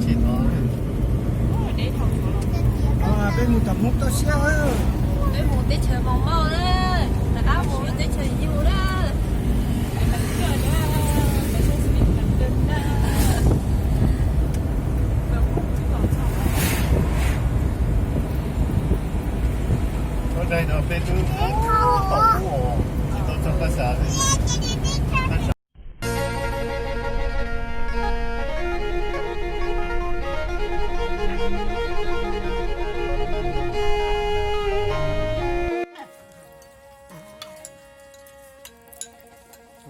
Peb mus tom Hmoob toj siab, peb mus teb chaws Mos Mauj na, rov qab mus lub teb chaws Yus na. Ua ntej no peb twb tau pub os, tsis tau txog paj xav.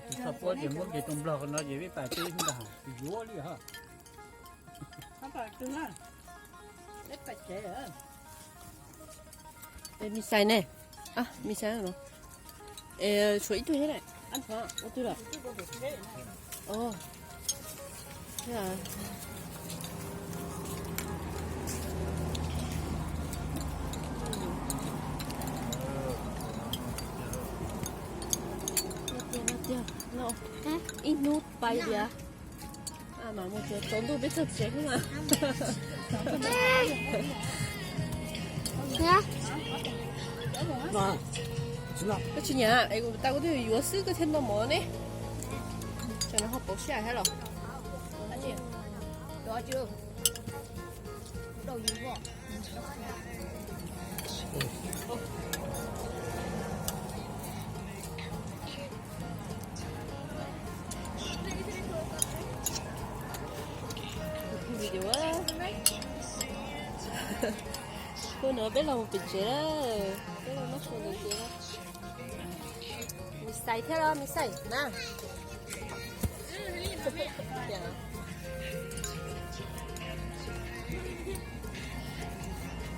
Tus txog puab ces muab nqis rau Nplog no ces peb pais peb ntag, yuav li ha. Ê, mi xais ne. A, mi xais no. Ê, tshuav ib tug thiab ne. Ab, ua twg lawm? Ồ. Thế à? Tiag, tiag, no. Ib hnub pais tiag. Mas mus tsaus ntuj peb txog tsev xwb mas. Koj tsis nyiam es kuv tau kuv twb yuav xwb koj thiaj noj mov ne. Tsam no ho pauv siab thiab los. Video, hnub no peb los mus pem tsev, peb los noj su ntawm tsev. Mi xais thiab los mi xais na.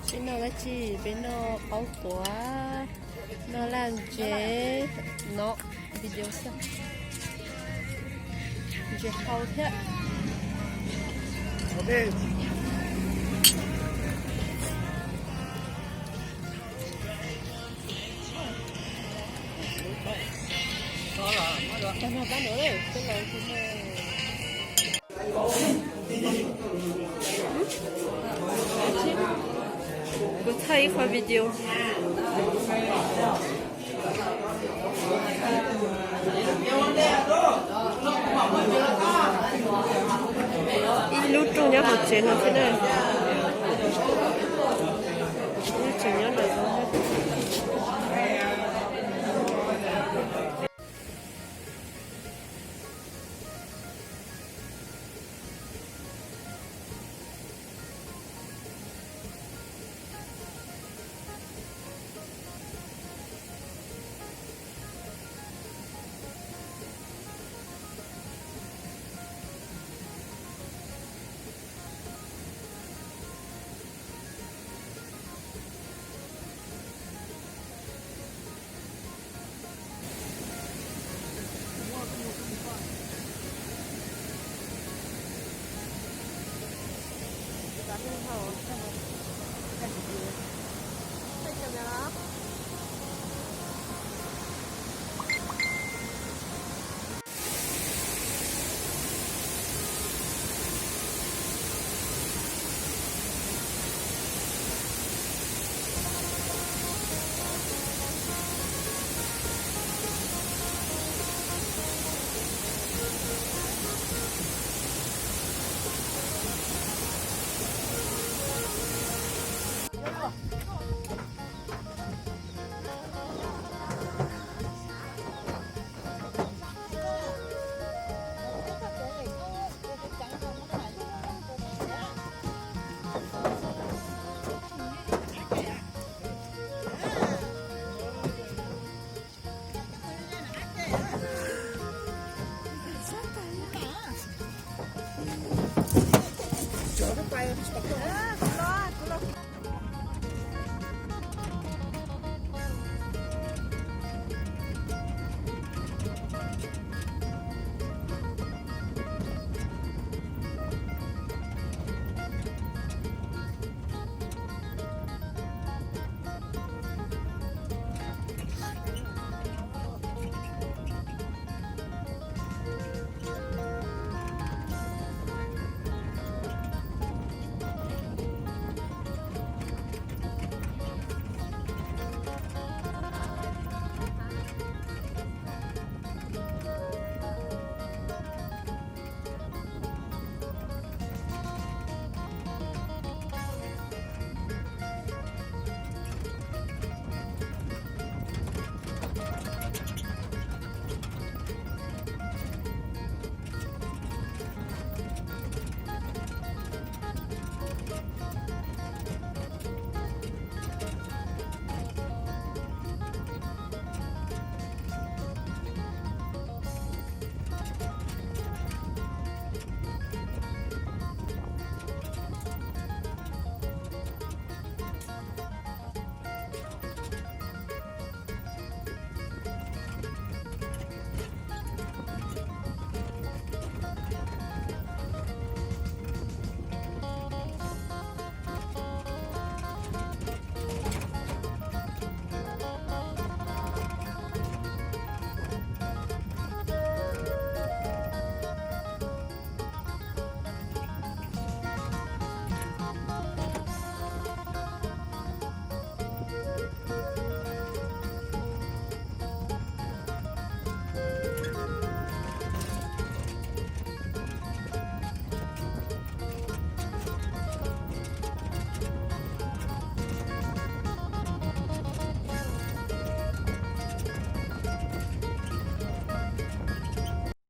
Peb noj dab tsi? Peb noj qaub tuav, noj laj ntse, no, video xwb. Ntses hau thiab. Tag no pab no, peb los. Kuv thaij ib qho video. Ib lub rooj nyob hauv tsev no thiab na. Ib lub tsev nyob ntawm no.